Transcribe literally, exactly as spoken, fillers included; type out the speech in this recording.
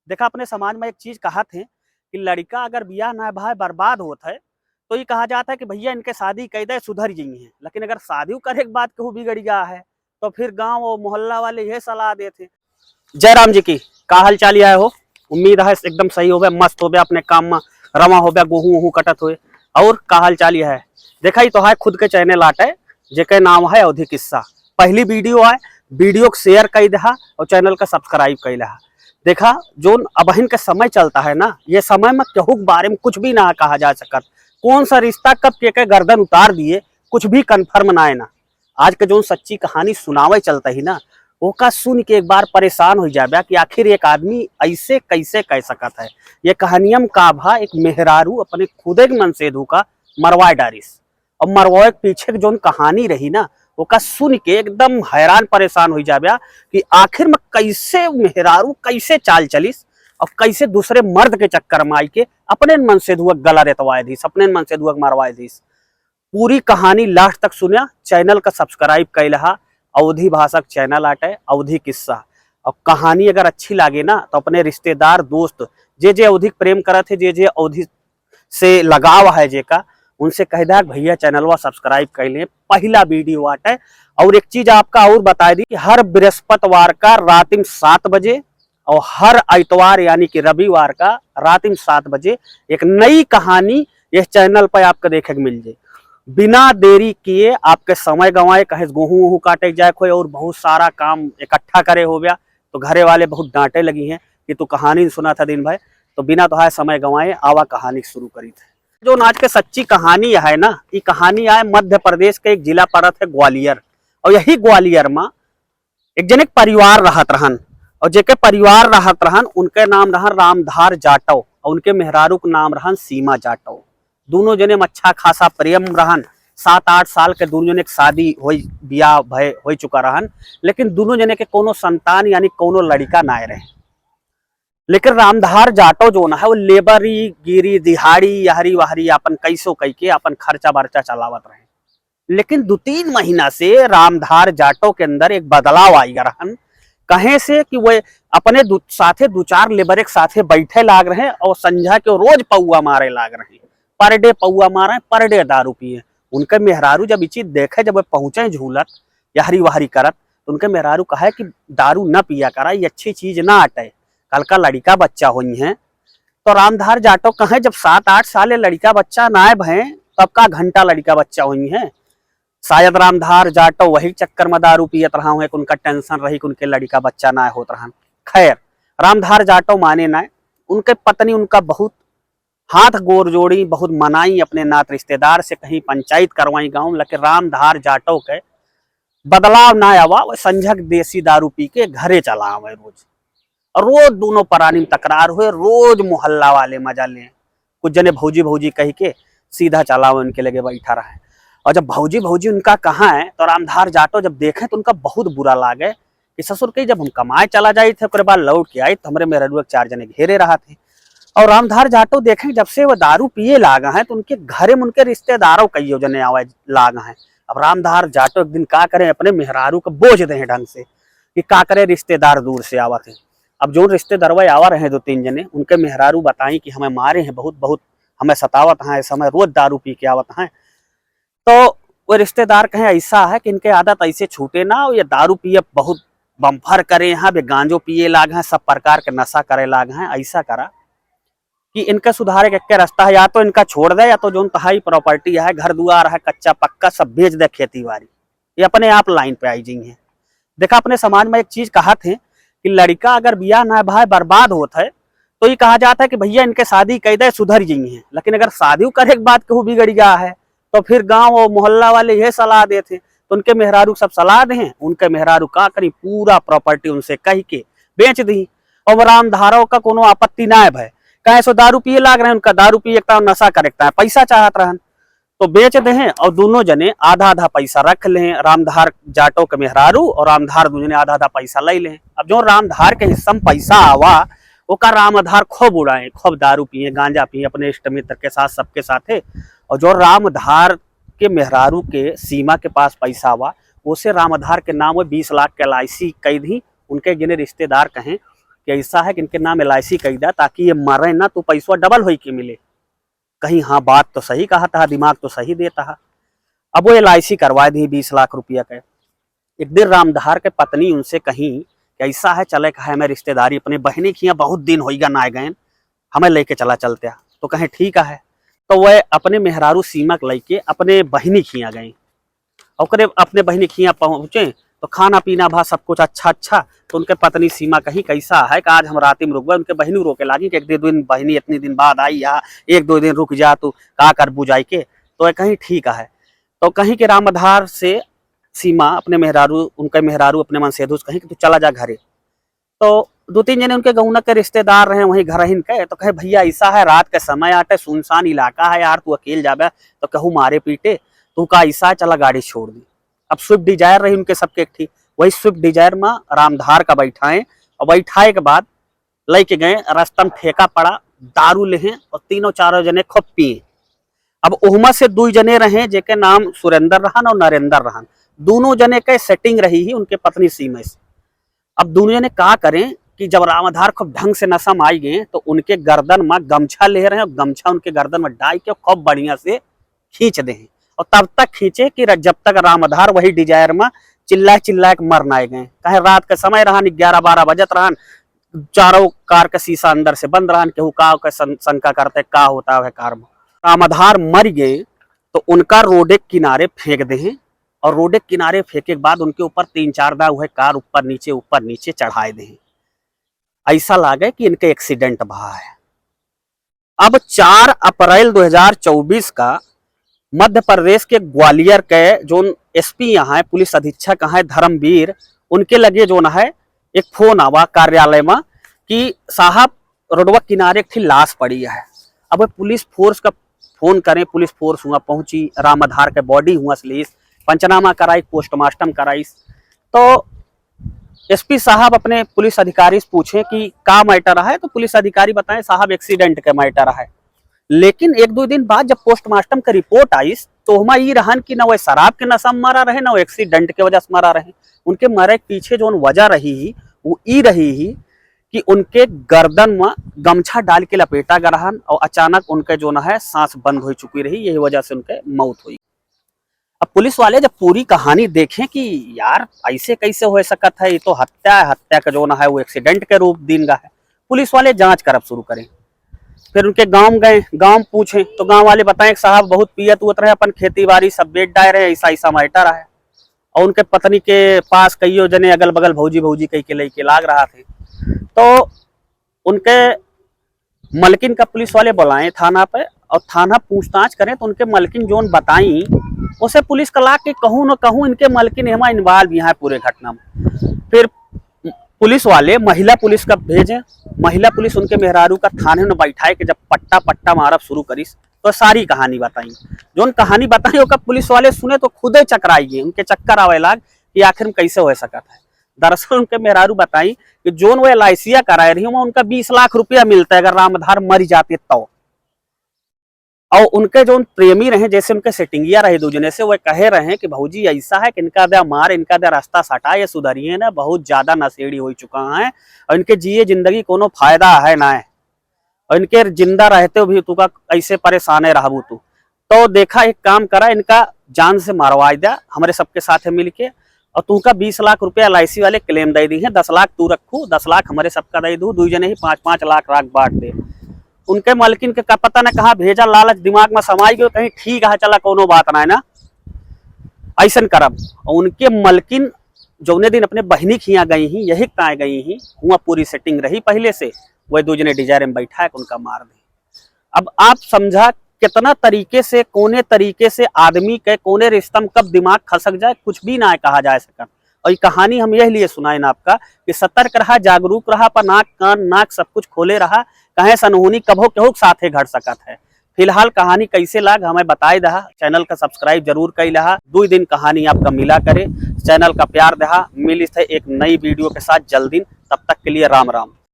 देखा, अपने समाज में एक चीज कहत हैं कि लड़िका अगर बियाह ना भय बर्बाद होत है, तो ये कहा जात है कि भैया इनके शादी कई दे, सुधर जइहैं। लेकिन अगर शादी करे के बाद केहू बिगड़ गया है, तो फिर गाँव और मोहल्ला वाले यह सलाह देत हैं। जय राम जी की, का हाल चाल है हो? उम्मीद है एकदम सही होबे, मस्त होबे, अपने काम में रवा होबे, गोहूँ वोहूँ कटत होए। और का हाल चाल है? देखा, ई तो है खुद के चैनल आटे, जेके नाम है अवधी किस्सा। पहली वीडियो आए, वीडियो को share कई देहा और चैनल का subscribe कई लेहा। देखा, जोन अबहिन के समय चलता है ना, ये समय में केहू के बारे में कुछ भी ना कहा जा सकत। कौन सा रिश्ता कब के, के गर्दन उतार दिए, कुछ भी confirm ना है ना। आज के जोन सच्ची कहानी सुनावे चलता ही ना, ओका सुन के एक बार परेशान हो जाबे कि आखिर एक आदमी ऐसे कैसे कह सकत है। ये कहानियम का भा, एक मेहरारू अपने खुदे के मनसेधू का मरवाए डारिस। और मरवाए के पीछे के जोन कहानी रही ना, ओका सुन के एकदम हैरान परेशान हो जाबे कि आखिर में कैसे मेहरारू कैसे चाल चलिस और कैसे दूसरे मर्द के चक्कर में आई के अपने मनसेधुआ के गला रेतवाए दीस, अपने मनसेधुआ के मरवाए दीस। पूरी कहानी last तक सुन्या, चैनल का subscribe कई लेहा। अवधी भाषा के चैनल आटे, अवधी किस्सा। और कहानी अगर अच्छी लागे ना, तो अपने रिश्तेदार, दोस्त, जे जे अवधी के प्रेम करत है, जे जे अवधी से लगाव है जेका, उनसे कह देहा कि भैया चैनलवा subscribe कई लें, पहला वीडियो आटे। और एक चीज आपका और बताए दी कि हर बृहस्पतिवार का रात में सात बजे और हर आइतवार यानी कि रविवार का रात में सात बजे एक नई कहानी इस चैनल पर आपको देखे के मिल जाए। बिना देरी किए, आपके समय गंवाए, कहीं से गोहूँ वोहूँ काटे जाए कोई और बहुत सारा काम इकट्ठा करे हो गया, तो घरे वाले बहुत डांटे लगी हैं कि तू कहानी सुना था दिन भर। तो बिना तोहार समय गंवाए आवा कहानी शुरू करी थे। जोन आज के सच्ची कहानी है ना, ई कहानी आए मध्य प्रदेश के एक जिला पड़त है ग्वालियर। और यही ग्वालियर में एक जने के परिवार रहत रहन, और जेके परिवार रहत रहन, उनके नाम रहन रामधार जाटव और उनके मेहरारू के नाम रहन सीमा जाटव। दोनों जने में अच्छा खासा प्रेम रहन। सात आठ साल के दोनों जने के शादी होई, बियाह भय हो चुका रहन, लेकिन दोनों जने के कोनो संतान यानी कोनो लड़िका ना रहे। लेकिन रामधार जाटव जोन है, वो लेबरी, गिरी, दिहाड़ी, यहरी वहरी अपन कैसो कई के अपन खर्चा बर्चा चलावत रहे। लेकिन दो तीन महीना से रामधार जाटव के अंदर एक बदलाव आई रहन, कहे से कि वो अपने दु-, साथे दो चार लेबर एक साथे बैठे लाग रहे और संझा के रोज पौआ मारे लाग रहे, per day पौआ मारे, per day दारू पिए। उनके मेहरारू जब ई चीज देखे, जब वो पहुंचे झूलत, यहरी वहरी करत, तो उनके मेहरारू कहे कि दारू न पिया करा, ये अच्छी चीज ना अटे, कल का लड़िका बच्चा होई हैं। तो रामधार जाटव कहे, जब सात आठ साल ये लड़िका बच्चा ना आए भय, तब का घंटा लड़िका बच्चा होई हैं? शायद रामधार जाटव वही चक्कर में दारू पियत रहा हुए कि उनका tension रही कि उनके लड़िका बच्चा ना होत रहन। खैर, रामधार जाटव माने ना, उनके पत्नी उनका बहुत हाथ गोर जोड़ी, बहुत मनाई, अपने नात रिश्तेदार से कहीं पंचायत करवाई गाँव, लेकिन रामधार जाटव के बदलाव ना आवा, वो संझक देसी दारू पी के घरे चला आवे रोज। और रोज दोनों परानी में तकरार हुए, रोज मोहल्ला वाले मजा लें। कुछ जने भौजी भौजी कह के सीधा चला आवे, उनके लगे बैठा रहे। और जब भौजी भौजी उनका कहा है, तो रामधार जाटव जब देखे तो उनका बहुत बुरा लागे कि ससुर के जब हम कमाए चला जाई थे, ओकरे बाद लौट के आई तो हमरे मेहररुआ के चार जने घेरे रहा थे। और रामधार जाटव देखे जब से वो दारू पिए लागा है, तो उनके घरे में उनके रिश्तेदारों कई जने आवे लागा है। अब रामधार जाटव एक दिन का करे, अपने मेहरारू को बोझ दे ढंग से कि का करे, रिश्तेदार दूर से आवत है। अब जोन रिश्तेदारवा आवा रहे दो तीन जने, उनके मेहरारू बताई कि हमें मारे हैं बहुत, बहुत हमें सतावत हैं, इस समय रोज दारू पी के आवत हैं। तो वो रिश्तेदार कहे ऐसा है कि इनके आदत ऐसे छूटे ना, ये दारू पिए बहुत बम्फर करे हैं, ये गांजो पिए लाग हैं, सब प्रकार के नशा करे लाग हैं। ऐसा करा कि इनका सुधारे के, के रास्ता है, या तो इनका छोड़ दे, या तो जोन तहाई property है, घर दुआर है, कच्चा पक्का सब बेच दे, खेती बाड़ी, ये अपने आप line पे आई जाई हैं। देखा, अपने समाज में एक चीज कहत हैं कि लड़िका अगर बियाह ना भय बर्बाद होत है, तो ये कहा जाता है कि भैया इनके शादी कई दे, सुधर जाई हैं। लेकिन अगर शादी करे के बाद केहू बिगड़ गया है, तो फिर गांव और मोहल्ला वाले ये सलाह देते हैं, तो उनके मेहरारू सब सलाह दें, उनके मेहरारू का करी, पूरा property उनसे कह के बेच दी। और रामधारव का कोनो आपत्ति ना है भय, कहे सो दारू पिए लाग रहे हैं, उनका दारू पिए के ताव, नशा करे के ताव, पैसा चाहत रहन, तो बेच देहें और दोनों जने आधा आधा पैसा रख लें, रामधार जाटव के मेहरारू और रामधार दोनों जने आधा आधा पैसा ले लें। अब जो रामधार के हिस्सा में पैसा आवा, ओका रामधार खूब उड़ाएं, खूब दारू पिए, गांजा पिए अपने इष्ट मित्र के साथ, सबके साथे। और जो रामधार के मेहरारू के सीमा के पास पैसा आवा, उसे रामधार के नाम में बीस लाख के L I C कई दी। उनके जिन्हें रिश्तेदार कहें कि ऐसा है कि इनके नाम एल आई सी कइ द्या, ताकि ये मरे ना, तो पैसवा डबल होई के मिले। कहीं, "हाँ, बात तो सही कहत हा, दिमाग तो सही देत हा।" अब वो एल आई सी करवाए दी बीस लाख रुपया के। एक दिन रामधार के पत्नी उनसे कहीं कि ऐसा है, चले का है, हमें रिश्तेदारी अपने बहिनी के हियाँ, बहुत दिन होइगा ना गए, हमें लेके चला चलते हैं। तो कहें, "ठीक है।" तो वह अपने मेहरारू सीमा के लेके अपने बहिनी के हियाँ गई। ओकरे अपने बहिनी के हियाँ पहुँचे तो खाना पीना भा सब कुछ अच्छा अच्छा। तो उनके पत्नी सीमा कही, "कैसा है कि आज हम राती में रुकबे?" उनके बहिनी रोके लागी कि "एक दो दिन बहिनी इतनी दिन बाद आई है, एक दो दिन रुक जा तू, का करबू जाइके?" तो ये कही, "ठीक है।" तो कहीं के रामधार से सीमा अपने मेहरारू, उनके मेहरारू अपने मन से कहीं कि "तू चला जा घरे।" तो दो तीन जने उनके गौना के रिश्तेदार रहे वहीं घरहिन के, तो कहे, "भैया, ऐसा है, रात के समय आटे, सुनसान इलाका है यार, तू अकेल जाबे तो कहू मारे पीटे, तू का ऐसा है, चला गाड़ी छोड़ दी।" अब स्विफ्ट डिजायर रही उनके सबके एक ठी, वही स्विफ्ट डिजायर में रामधार का बैठाए और बैठाए के बाद लेके गए, रास्ता में ठेका पड़ा, दारू लेहे और तीनों चारों जने खूब पिए। अब ओहमा से दुई जने रहे जेके नाम सुरेंद्र रहन और नरेंद्र रहन, दोनों जने के सेटिंग रही ही उनके पत्नी सीमा से। अब दोनों जने का करें कि जब रामधार खूब ढंग से नशा में आई गए तो उनके गर्दन में गमछा ले रहे और गमछा उनके गर्दन में डाल के खूब बढ़िया से खींच दे। और तब तक खींचे कि र-, जब तक रामधार वही डिजायर में चिल्लाए चिल्लाए के मर ना गए। कहे रात का समय रहन, ग्यारह बारह बजत रहन, चारों कार का शीशा अंदर से बंद रहन, केहू का के शन-, शंका करते का होता है कार में। रामधार मर गए तो उनका रोडे के किनारे फेंक दे और रोडे के किनारे फेंके के बाद उनके ऊपर तीन चार दा वह कार ऊपर नीचे, ऊपर नीचे चढ़ाए दे। ऐसा लागे कि इनके एक्सीडेंट भा है। अब चार अप्रैल दो हज़ार चउबीस का मध्य प्रदेश के ग्वालियर के जोन एस पी यहाँ है, पुलिस अधीक्षक हैं धर्मवीर, उनके लगे जोन है एक फोन आवा कार्यालय में कि साहब, रोडवा किनारे एक ठे लाश पड़ी है। अब पुलिस फोर्स का फोन करें, पुलिस फोर्स हुआ पहुंची, रामधार के बॉडी हुआ से लीस, पंचनामा कराई, पोस्टमार्टम कराई। तो एस पी साहब अपने पुलिस अधिकारी से पूछे कि का मैटर है, तो पुलिस अधिकारी बताए, "साहब, एक्सीडेंट के मैटर है।" लेकिन एक दो दिन बाद जब पोस्टमार्टम के रिपोर्ट आइस, तो ओहमा ई रहन कि ना वह शराब के नशा में मरा रहे, ना वो एक्सीडेंट के वजह से मरा रहे। उनके मरे के पीछे जौन वजह रही ही, वो ई रही ही कि उनके गर्दन में गमछा डाल के लपेटा गया रहन और अचानक उनके जौन है सांस बंद हो चुकी रही, यही वजह से उनके मौत हुई। अब पुलिस वाले जब पूरी कहानी देखें कि यार, ऐसे कैसे हो सकत है, ये तो हत्या है, हत्या का जौन है वो एक्सीडेंट के रूप दीन गा है। पुलिस वाले जांच करब शुरू करें। फिर उनके गांव गए, गांव पूछे तो गांव वाले बताए कि साहब बहुत पियत उयत रहे, अपन खेती बाड़ी सब बेच डाए रहे, ऐसा ऐसा मैटर है। और उनके पत्नी के पास कईयो जने अगल बगल भौजी भौजी कह के लेके लाग रहा थे। तो उनके मलकिन का पुलिस वाले बुलाए थाना पे और थाना पूछताछ करें तो उनके मलकिन जोन बताई, उसे पुलिस का लाग के कहूँ न कहूँ इनके मलकिन एमा इन्वॉल्व यहाँ है पूरे घटना में। फिर पुलिस वाले महिला पुलिस का भेजे, महिला पुलिस उनके मेहरारू का थाने में बैठाए के जब पट्टा पट्टा मारब शुरू करिस तो सारी कहानी बताई। जोन कहानी बताई ओका पुलिस वाले सुने तो खुदे चकराई गए, उनके चक्कर आवे लाग कि आखिर में कैसे हो सकत है। दरअसल उनके मेहरारू बताई कि जोन वो एल आई सी कराए रही, वहाँ उनका बीस लाख रुपया मिलता है अगर रामधार मर जाते तो। और उनके जोन प्रेमी रहे, जैसे उनके सेटिंगिया रहे दो जने से, वो कहे रहे कि भौजी ऐसा है कि इनका दे मार, इनका दे रास्ता सटा, ये सुधरिए ना, बहुत ज्यादा नशेड़ी हो चुका है और इनके जिए जिंदगी कोनो फायदा है ना है। और इनके जिंदा रहते भी तुका ऐसे परेशाने रहबू तू। तो देखा, एक काम करा, इनका जान से मरवाई द्या हमरे सबके साथे मिलके, और तुमका बीस लाख रुपया एल आई सी वाले क्लेम दे दी है, दस लाख तू रखू, दस लाख हमरे सबका दे दू, दुई जने ही पाँच पाँच लाख राख बांट दे। उनके मलकिन के का पता न कहाँ भेजा, लालच दिमाग में समाई गयो, कहीं ठीक है, चला कोनो बात ना है ना, ऐसन करब। और उनके मलकिन जौने दिन अपने बहिनी के यहाँ गई ही, यही ताए गई ही, हुआ पूरी सेटिंग रही पहले से, वह दो जने डिजायर में बैठा है, उनका मार दे। अब आप समझा कितना तरीके से, कोने तरीके से आदमी के कोने रिश्ता में कब दिमाग खसक जाए, कुछ भी ना कहा जा सकत। और ये कहानी हम यह लिए सुनाए ना आपका कि सतर्क रहा, जागरूक रहा, अपन आँख, कान, नाक सब कुछ खोले रहा, कहे से अनहोनी कभो केहू के साथे घट सकत है। फिलहाल कहानी कैसे लाग हमें बताए दहा, चैनल का सब्सक्राइब जरूर कई लहा। दो दिन कहानी आपका मिला करे, चैनल का प्यार दहा। मिलित है एक नई वीडियो के साथ जल्दी, तब तक के लिए राम राम।